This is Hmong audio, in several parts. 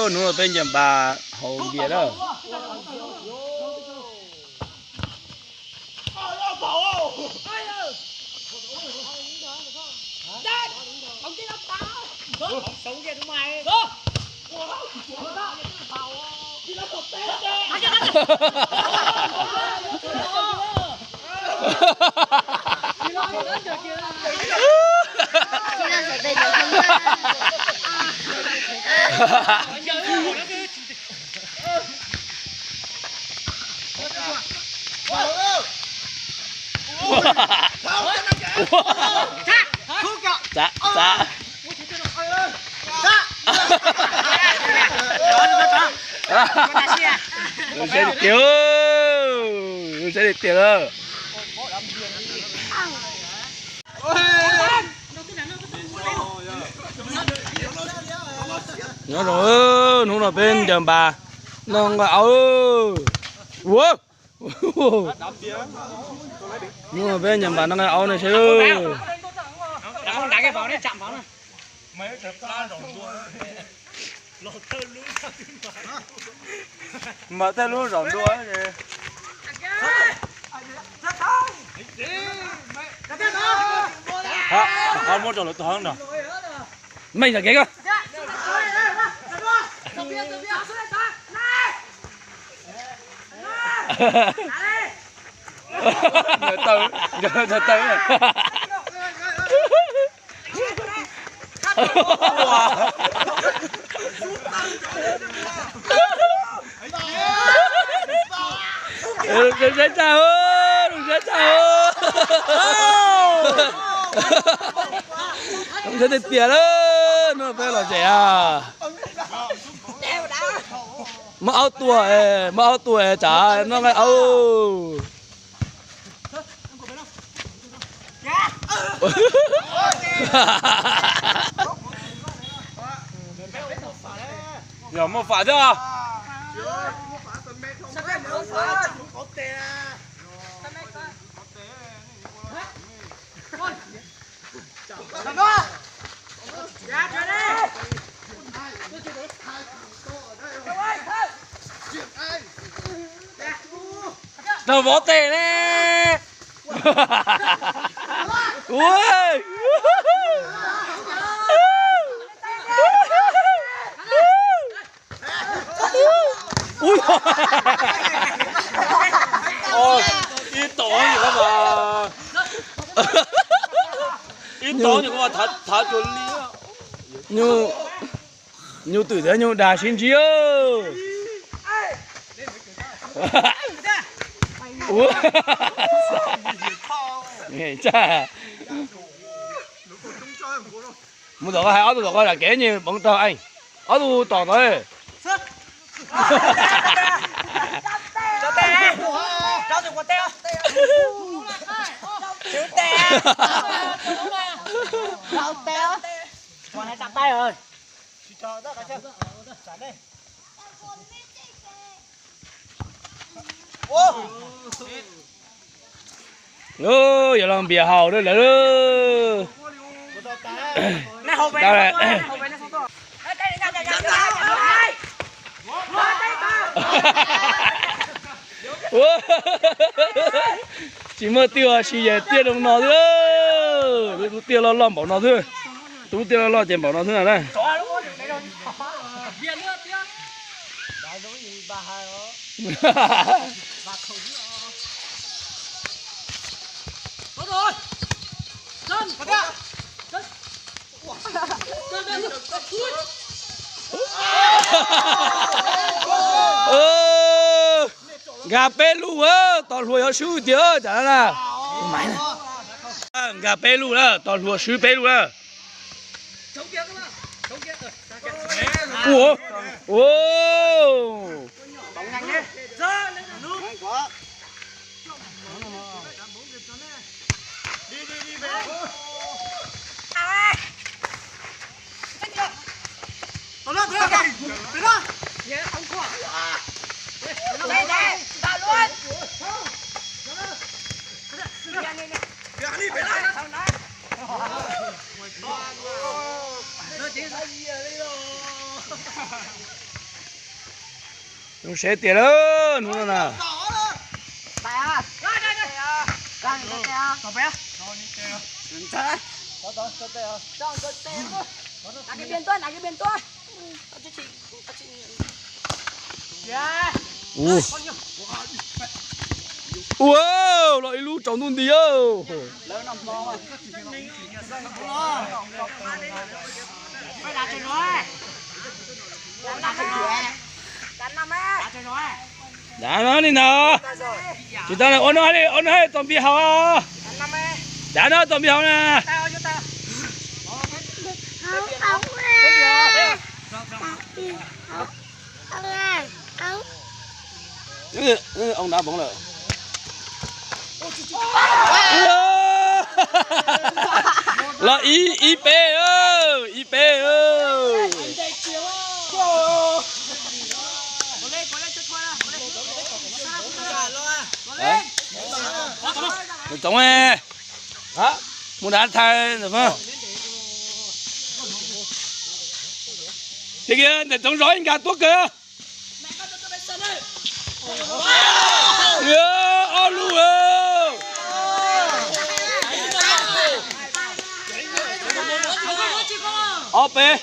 Hnub no peb ncaws npas haus npias lawm. Txav, txav. Lub siab tiag, lub siab tiag tiag lawm. Nyob zoo, hnub no peb ncaws npas noj nqaij aub. Ua, hnub no peb ncaws npas noj nqaij aub nej saib. Mas thawj lub zaum ntua. Qhov muab rau lawv tus hoob no. Meej, txoj kev koj. Ncaws taw, ncaws taw. Zoo siab tshaj, zoo siab tshaj. Zoo siab tiag tiag lawm, hnub no peb los tsev a. Muab aub tua, muab aub tua tsam noj nqaij aub. Yog muaj fam thiab. Nrog vov tes ne. Ua, ui, ib tod nyuam qhuav mas, ib tod nyuam qhuav mas thav cuag li. Nyuj, nyuj twm thiab nyuj dag sib ntsib. Ua, mus tom koj hais ob tug tom koj zam kev nyias poov rau eej. Ob tug tom tod. Yuav los npias haus lawm. Tsis muaj twg, sis yam tiaj zoo no xwb. Lub tiaj loj loj npaum no xwb. Tus tiaj loj loj ces npaum no xwb na. Nkag peb lub, tos hluas yuav swb tiag cas na. Nkag peb lub na, tos hluas swb peb lub na. Ua, ua. Zoo sev tiag lawm hnub no na. Ua, ua, los ib lub tsaus ntuj nti. Dav no li ntawd. Tsis tau, ua no li, ua no li tos npi haus. Dav no tos npi haus na. Ong đá bóng lawm. Los ib, ib peb, ib peb. Tsoov, mus đá thaj. Ces kiag ntawm tsoov zov ib nkag tuab kawg. Ob peb.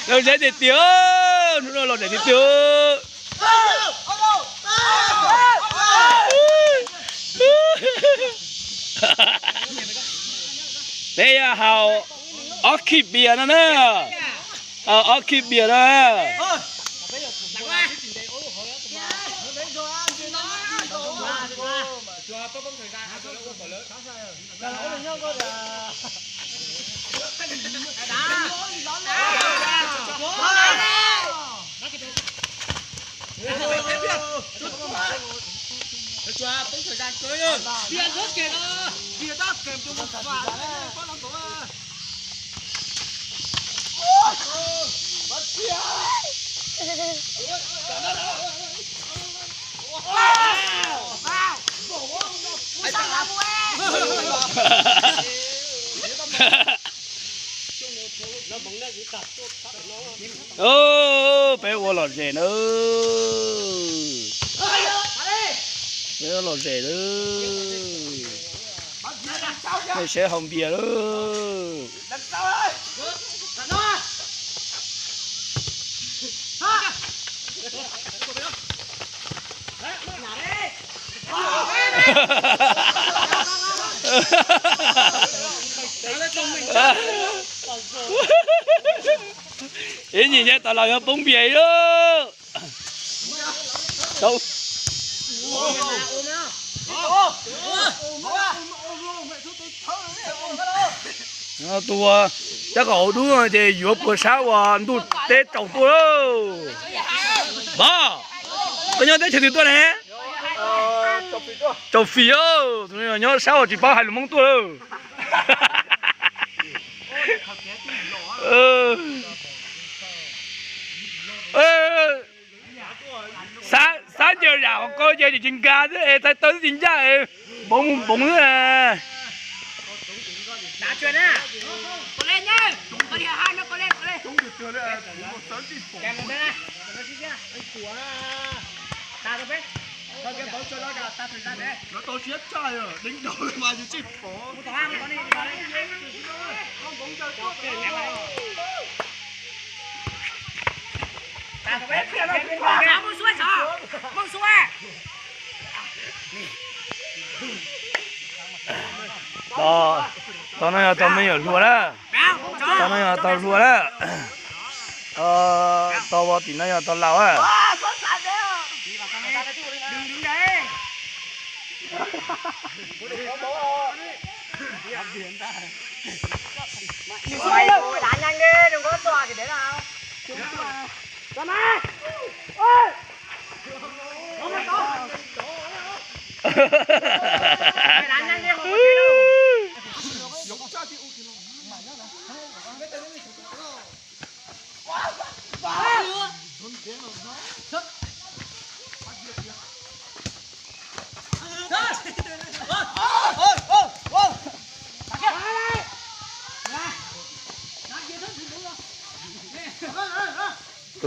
Lom zem tiag tiag, hnub no lom zem tiag tiag. Peb yuav haus ob khib bias no na. Haus ob khib bias no. Peb ua lom zem na. Peb ua lom zem na. Nej saib haus npias lawm. Ib nyuag nyob tas los yuav poob npias ib lub. Tus ua cab kom hauv dub ces yuav puas sab uas ntuj teb tsaus tuaj lauj. Npog, koj nyob teb chaws twg tuaj ne? Tsaus fim, nyob sab uas tsis paub hais lus Hmoob tuaj lauj. Xav ncaws zam hauv qau ces tsis nkag xwb es txhais taw xwb tsis ncaj es npoov mus npoov xwb. Tau no yog tau me nyuam hluas lawm. Tau no yog tau hluas lawm. Tau tim no yog tau laus lawm. Tus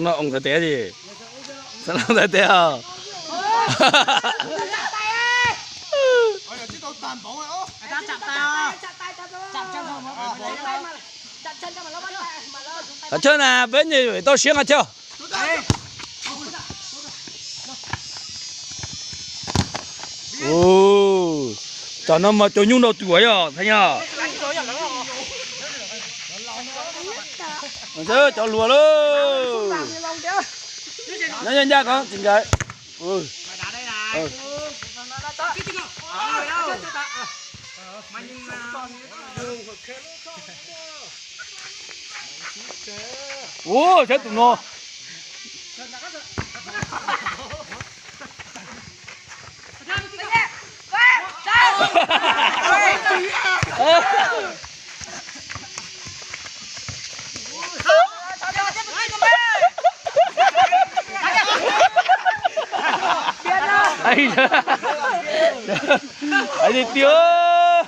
no oo ntxhais tes li, xav no ntxhais tes os. Qhov chaw na peb nyiam tau siab nqa chaw. Cov no mas cov nyuj nrau tuam yog thaij nyog. Cov luag lauj. Nyob nyob ncaj ko tsis nkawd. Ua, saib tus no. Ai, ai tiag.